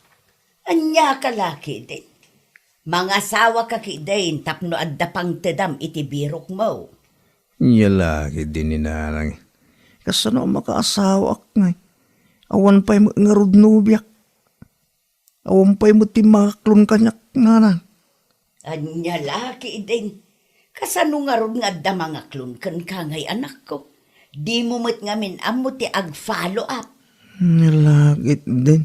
Ania ka la ketdin? Mangasawaka ketdin tapno adda pangtedam iti birokmo. Ania la ketdin ni nanang. Kasano a makaasawaak ngay? Awan pay met ngarud nobiak. Awan pay met ti mangaklon kaniak, nanang. Ania la ketdin? Kasano ngarud nga adda mangaklon kenka ngay, anakko? Dimo met ngamin ammo ti ag-follow up. Ania la ketdin.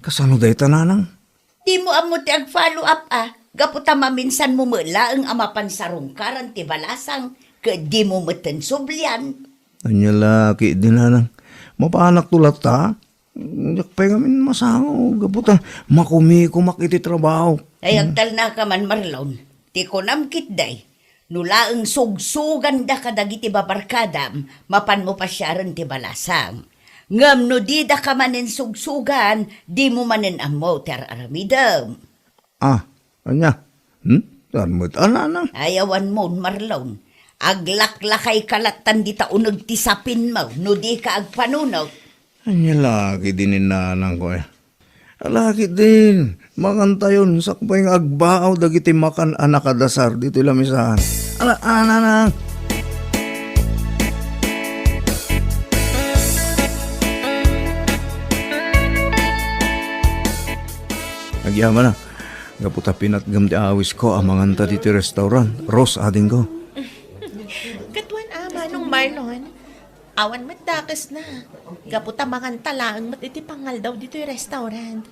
Kasano dayta, nanang? Dimo ammo ti ag-follow up a, gapu ta maminsanmo met laeng a mapan sarungkaran ti balasang, ket dimo metten sublian. Ania la ketdin, nanang. Mapanakto latta. Diak pay ngamin masango, gapu ta makumikumak iti trabaho. Ay, agtalnaka man, Marlon. Ti kunam ketdi, no laeng sugsuganda kadagiti babarkadam, mapanmo pasiaren ti balasang. Ngem no didaka manen sugsugan, dimo manen ammo ti ar-aramidem. Ah, ania? Hmm? Saan met a, nanang? Ay, awan mon, Marlon. Aglaklakayka lattan dita uneg ti sapinmo no dika agpanunot. Ania la ketdin ni nanangko, eh? Ala ketdin, mangantayon, sakbay nga agbaaw dagiti makan a nakadasar ditoy lamisaan. Ala, a, nanang! Agyamanak, gapu ta pinatgam ti awisko a manganta ditoy restaurant, Rose, adingko. Katuan a, Manong Marlon. Awan met dakesna. Gapu ta manganta laeng met iti pangaldaw ditoy restaurant.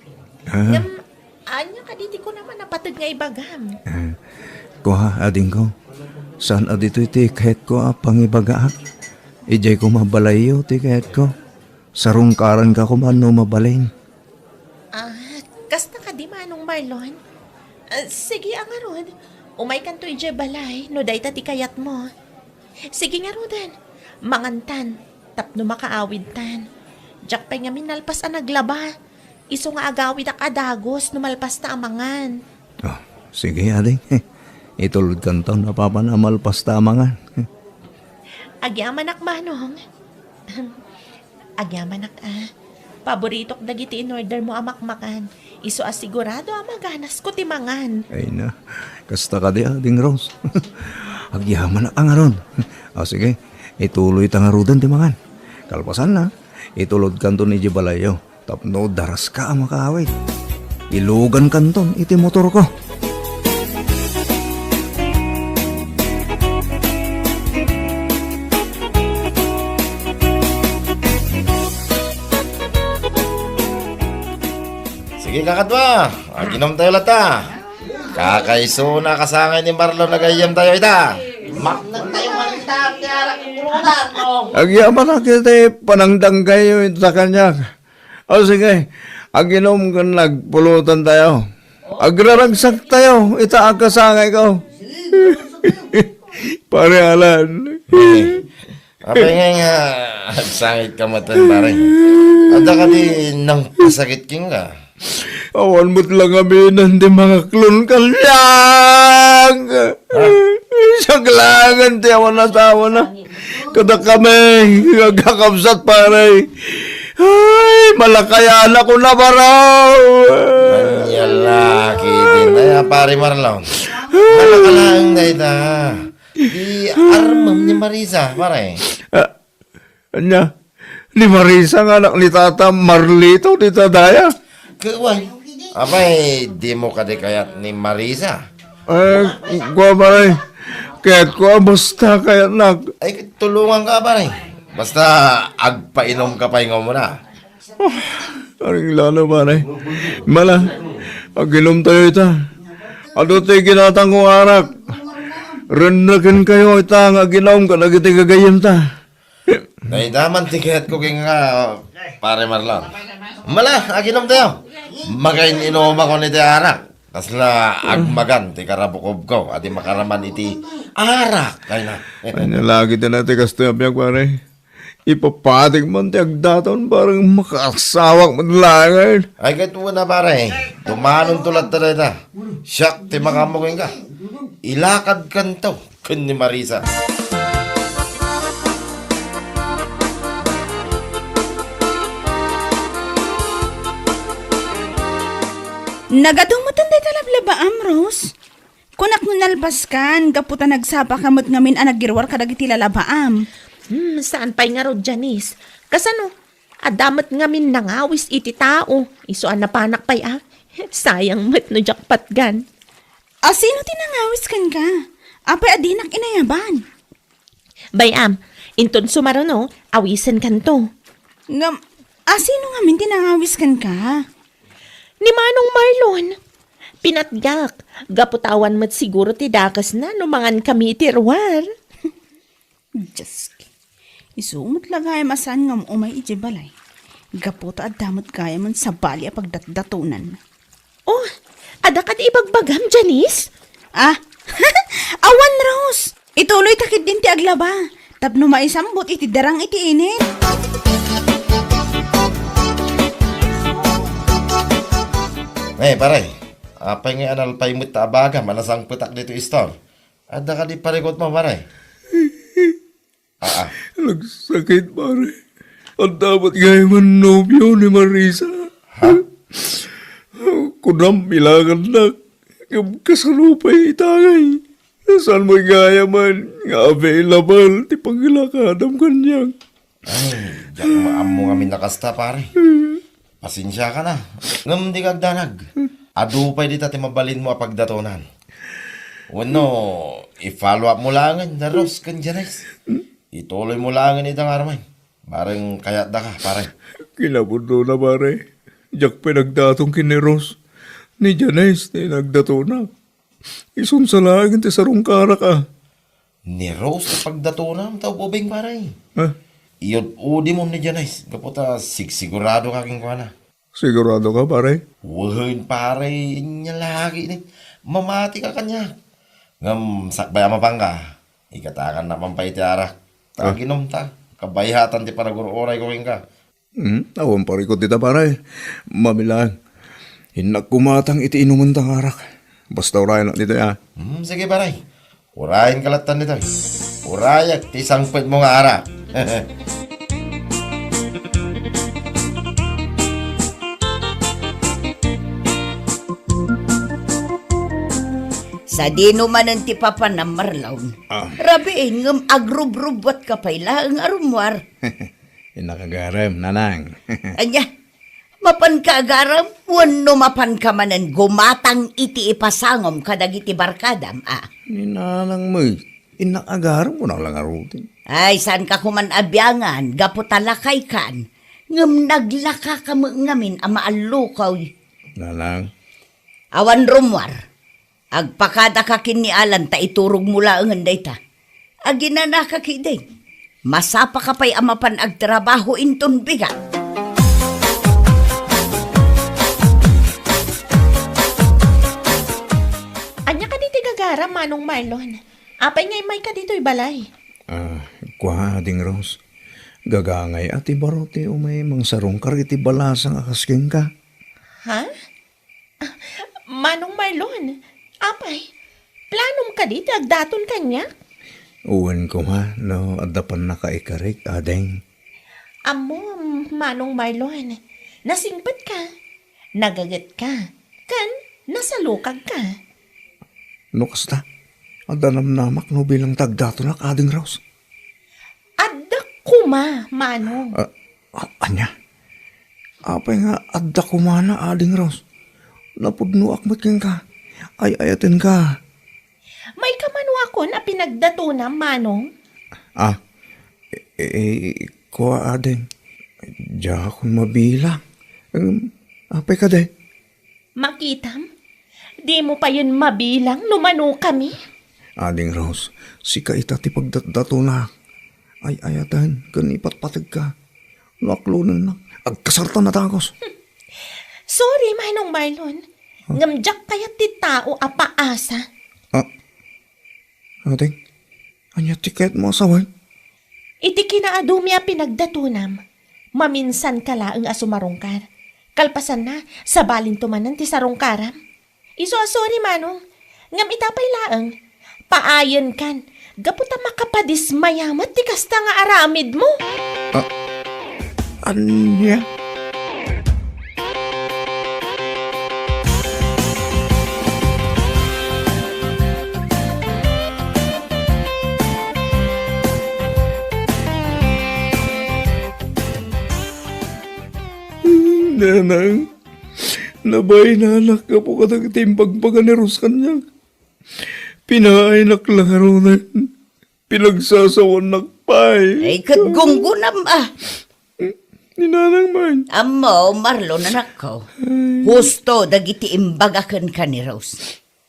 Ah. Ngem, ania kadi ti kunam a napateg nga ibagam? Ah. Kua, adingko. Saan a ditoy ti kayatko a pangibagaak? Idiay koma balayyo ti kayatko. Sarungkaranka koma no mabalin. Ah, kasta kadi, Manong Marlon? Ah, sige, a ngarud. Umaykanto idiay balay, no dayta ti kayatmo. Sige ngaruden, mangantan, tapno makaawidtan. Diak pay ngamin nalpas a naglaba. Isu nga agawidak a dagus no malpasta a mangan. Oh, sige, ading. Itulodkanto no apaman a malpasta a mangan. Agyamanak, Manong. Agyamanak, a. Paboritok dagiti in-order mo a makmakan. Isu a sigurado a maganasko ti mangan. Ay na, kasta kadi, ading Rose. Agyamanak a ngarud. O sige, ituloyta ngaruden ti mangan. Kalpasanna, itulodkanton idiay balayyo tapno daraska a makaawid. Ilugankanton iti motorko. Sige, kakadua, aginomtayo latta. Kakaisuna a kasangay ni Marlon a gayyemtayo ita. Maknagtayo man ita, ti arak iti pulutan, no? Agyamanak iti panangdanggayo ita kaniak. O sige, aginom ken nagpulutantayo. Agraragsaktayo ita a kasangayko. Pare Alan. Eh, apay nga nga agsangitka met, pare? Adda kadi nangpasakit kenka? Awan met la ngaminen ti mangaklon kaniak. Ha? Siak laengen ti awan asawana. Kadakami nga agkakabsat, pare. Ay, malakayan ako na baro. Ania la ketdin, ay, a, pare Marlon. Malaka laeng dayta. Di armem ni Marisa, pare. Ah, ania? Ni Marisa nga anak ni Tata Marlito dita daya? Ket wen, apay, dimo kadi kayat ni Marisa? Eh, kua, pare. Kayatko a basta kayatnak. Ay, tulonganka, pare. Basta agpainomka pay nga umuna. Oh, aring lalo, pare. Mala, aginomtayo ita. Adu ti ginatangko nga arak. Renreken kayo ita nga aginom kadagiti gagayyemta. Dayta man ti kayatko kenka, pare Marlon. Mala, aginomtayo. Magain-inomako iti arak. Kasla agmagan ti karabukobko a di makaraman iti arak, kayna. Ay, nalagi ti na ti kastoy a biag, pare. Ipapatik man ti agdaton, parang makaasawak man laengen. Ay, ket una, pare. Tumanonto latta dayta. Siak ti makaammo kenka. Ilakadkanto ken ni Marisa. Nagadu metten dayta lablabaam, Rose. Kunak no nalpaskan, gapu ta nagsapaka met ngamin a nagirwar kadagiti lalabaam. Hmm, saan pay ngarud, Janice? Kasano? Adda met ngamin nangawis iti tao. Isu a napanak pay a. Sayang met no diak patgan. A, sino ti nangawis kenka? Apay a dinak inayaban? Bay-am, inton sumaruno, awisenkanto. Ngem, a, sino ngamin ti nangawis kenka? Ni Manong Marlon. Pinatgak, gapu ta awan met siguro ti dakesna no mangankami iti ruar. Dioski. Isu met la gayam a saan nga um-umay idiay balay. Gapu ta adda met gayam sabali a pagdatdatonan. Oh, adda kadi ibagbagam, Janice? Ah, awan, Rose. Ituloyta ketdin ti aglaba. Tapno maisambot iti darang iti init. Eh, pare, apay nga analpay met ta abagam a nasangpetak ditoy store? Adda kadi parikutmo, pare? Ah. Nagsakit, pare. Adda met gayam a nobio ni Marisa. Ha? Kunam, ilagannak. Ngem kasano pay itangay? Saan met gayam nga available ti pangilakadam kaniak? Ay, diak maammo ngamin a kasta, pare. Pasensiakan a. Ngem dika agdanag. Adu pay dita ti mabalinmo a pagdatonan. Wenno, i-follow up mo laengen da Rose ken Janice. Ituloy mo laengen ida nga aramay. Bareng kayatdaka, pare. Kinapudnona, pare. Diak pay nagdaton ken ni Rose. Ni Janice ti nagdatona. Isunsa laeng ti sarungkarak a. Ni Rose ti pagdatonam ta ubing, pare. Ah. Iyud-udimon ni Janice, gapu ta sigsigurado ka kenkuana. Sigurado ka, pare? Wen, pare, ania lagi ni. Mamati ka kaniak. Ngem sakbay a mapanka, igatakan na man pay ti arak. Ta Ah. aginom ta. Kabayatan ti panagur-uray ko kenka. Hmm, awan parikut dita, pare. Mabilang. Innak kumatang iti inumenta nga arak. Basta urayan ditoy, ah. Hmm, sige, pare. Urayan ka lattan ditoy. Urayak ti sangpet mo nga arak. Sadino manen ti papanam, Marlon? Ah. Rabiin ngem agrubrubbuat ka pay laeng a rummuar. Innak agarem, nanang. Ania? Mapanka agarem wenno mapanka manen gumatang iti ipasangom kadagiti barkadam, a? Ni nanang met, innak agarem, kunak la ngaruden. Ay, saanka koman a biangan, gapu ta lakaykan, ngem naglakaka met ngamin a maallukoy. Nanang. Awan rummuar. Agpakadaka ken ni Alan ta iturogmo laengen dayta. Aginanaka ketdi. Masapaka pay a mapan agtrabaho inton bigat. Ania kadi ti gagaram, Manong Marlon? Apay nga immayka ditoy balay? Ah, kua, Ading Rose. Gagangay a ti baro ti umay mangsarungkar iti balasang a kas kenka. Ha? Ah, Manong Marlon, apay, planom kadi ti agdaton kaniak? Wen koma, no adda pannakaikarik, ading. Ammom, Manong Marlon, nasingpetka, nagagetka, ken nasalukagka. No kasta, adda namnamak no bilang ti agdatonak, Ading Rose. Adda koma, Manong. Ah, a-, ania? Apay nga adda koma na, Ading Rose? Napudnoak met kenka. Ay-ayatenka. Maikamanokon a pinagdatonam, Manong? Ah, e, e, kua, Ading. Diakon mabilang. Em, apay kadi? Makitam, dimo payen mabilang no mano kami. Ading Rose, sika ita ti pagdatdatonak. Ay-ayaten ken ipatpategka. No aklonennak, agkasartan a dagus. Sorry, Manong Marlon. Huh? Ngem diak kayat ti tao a paasa. Ah, Ading, ania ti kayatmo a sawen? Iti kinaadumi a pinagdatonam, maminsanka laeng a sumarungkar. Kalpasanna, sabalinto manen ti sarungkaram. Isu a sorry, Manong. Ngem ita pay laeng, paayenkan, gapu ta makapadismaya met ti kasta nga aramidmo. Ah, ania? Nanang, nabainanak gapu kadagiti imbagbaga ni Rose kaniak. Pinaaynak la ngaruden. Pinagsasawanak pay. Ay, ket gunggonam, a. Ni Nanang man. Ammo, Marlon, anakko. Ay. Husto dagiti imbaga kenka ni Rose.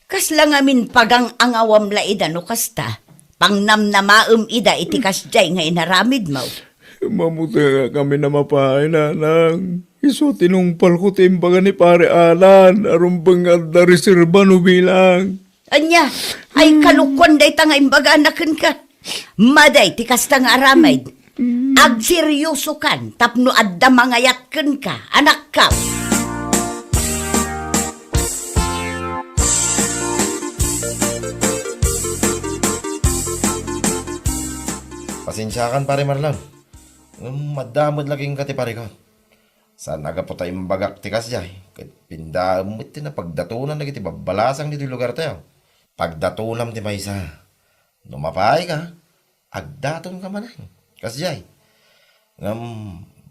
Kasla ngamin pagang-angawam la ida no kasta. Pangnamnamaem ida iti kasdiay nga inaramidmo. Mamutengakami a mapay, Nanang. Isu a tinungpalko ti imbaga ni Pare Alan a rumbeng nga adda reserba no bilang. Ania? Ay, kalokuan dayta nga imbagana kenka. Madi ti kasta nga aramid. Agseriosokan tapno adda mangayat kenka, anakkam. Pasensiakan, Pare Marlon. Ngem adda met la kenka ti parikut. Saan a gapu ta imbagak ti kasdiay, ket pindaem met ti napagdatonan dagiti babbalasang ditoy lugartayo. Pagdatonam ti maysa. No mapaayka, agdatonka manen. Kasdiay. Ngem,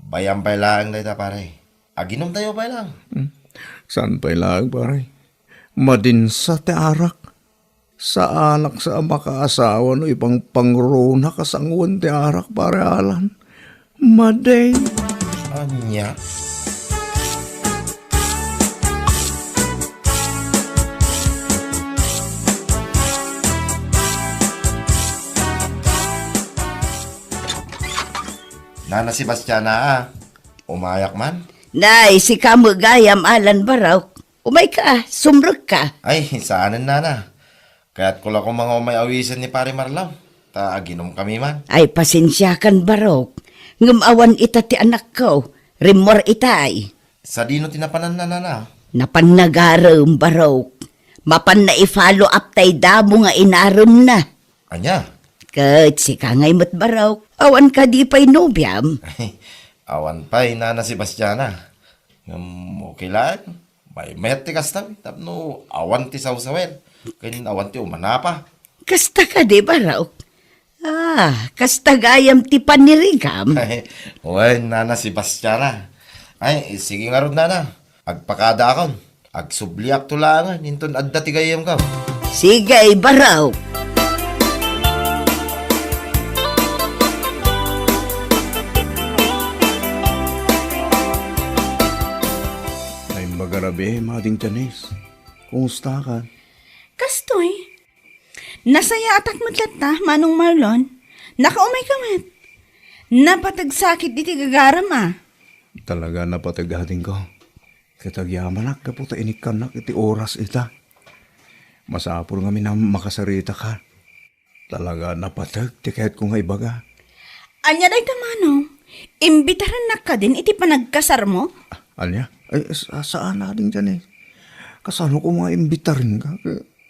bay-am pay laeng dayta, pare. Aginumtayo pay laeng. Hmm. Saan pay laeng, pare? Madinsa ti arak. Saanak sa a makaasawa no ipangpangrunak a sangoen ti arak, Pare Alan. Madi. Ania? Nana Sebastiana, a. Umayak man? Nay, sika met gayam, Alan Barok. Umayka, sumrekka. Ay, saanen, nana. Kayatko la koma nga umay awisen ni Pare Marlon. Ta aginumkami man. Ay, pasensiakan, Barok. Ngem awan ita ti anakko. Rimmuar itay. Sadino ti napananna, nana? Napan nagarem, Barok. Mapanna i-follow up tay damo nga inaremna. Ania? Ket sika ngay met, Barok. Awan kadi pay nobiam? Awan pay, Nana Sebastiana. Ngem okay laeng. Maymayat ti kasta, tapno awan ti sawsawen, ken awan ti umanapa. Kasta kadi, Barok? Ah, kasta gayam ti panirigam? Wen, Nana Sebastiana. Ay, sige ngarud, Nana. Agpakadaakon. Agsubliakto laengen inton adda ti gayyemko. Sige, Barok. Naimbag a rabii, Mading Janice. Kumusta ka? Kastoy. Nasayaatak met latta, Manong Marlon. Nakaumay ka met. Napateg sakit iti gagaram, a. Talaga napateg, adingko. Ket agyamanak gapu ta inikkannak iti oras ita. Masapul ngamin a makasarita ka. Talaga napateg ti kayatko nga ibaga. Ania dayta, Manong? Imbitarennak kadin iti panagkasarmo? Ah, ania? Ay, sa-, saan, Ading Janice. Kasano ko nga imbitarenka?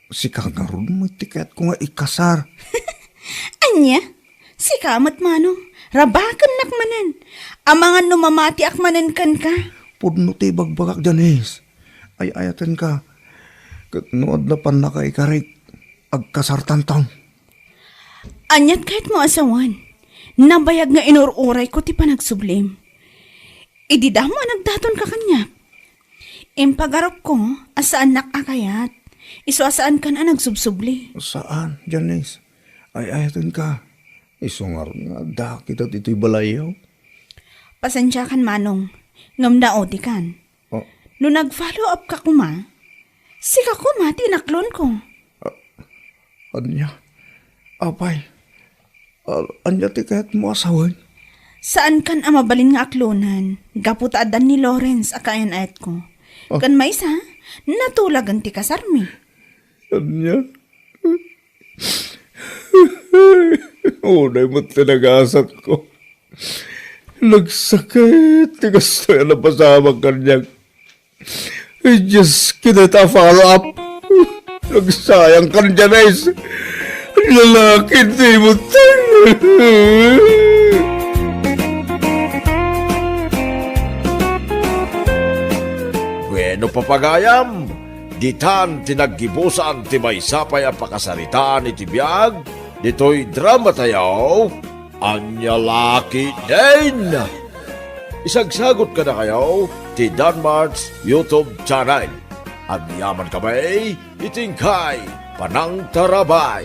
Sika ngarud met ti kayatko nga ikasar. Ania? Sika met, Manong. Rabakennak manen. Amangan no mamatiak manen kenka. Pudno ti ibagbagak, Janice. Ay-ayatenka. Ket no adda pannakaikarik, agkasartanton. Aniat kayatmo a sawen? Nabayag nga inur-urayko ti panagsublim. Idi damo a nagdatonka kaniak. Impagarupko a saannak a kayat. Isu a saankan a nagsubsubli. Saan, Janice. Ay-ayatenka. Isu ngarud nga adda kita ditoy balayyo. Pasensiakan, Manong. Ngem naodikan. Oh. No nag-follow up ka koma, sika koma ti inaklonko. Ah, ania? Apay, ah, ania ti kayatmo a sawen? Saankan a mabalin nga aklonen gapu ta addan ni Lawrence a kaayan-ayatko. Ah. Ken maysa, natulagen ti kasarmi. Ania? Unay met ti nagasatko. Nagsakit ti kastoy a napasamak kaniak. Ay, Diyos, kinita follow up. Nagsayang kan Janice. Lalaki, di mo tayo. Bueno, papagayam, ditan ti naggibusan ti maysa pay a pakasaritaan iti biag ditoy dramatayo, Ania La Ketdin. Isagsagut kadakayo ti Danmart's YouTube channel. Agyaman kami iti inkay panangtarabay.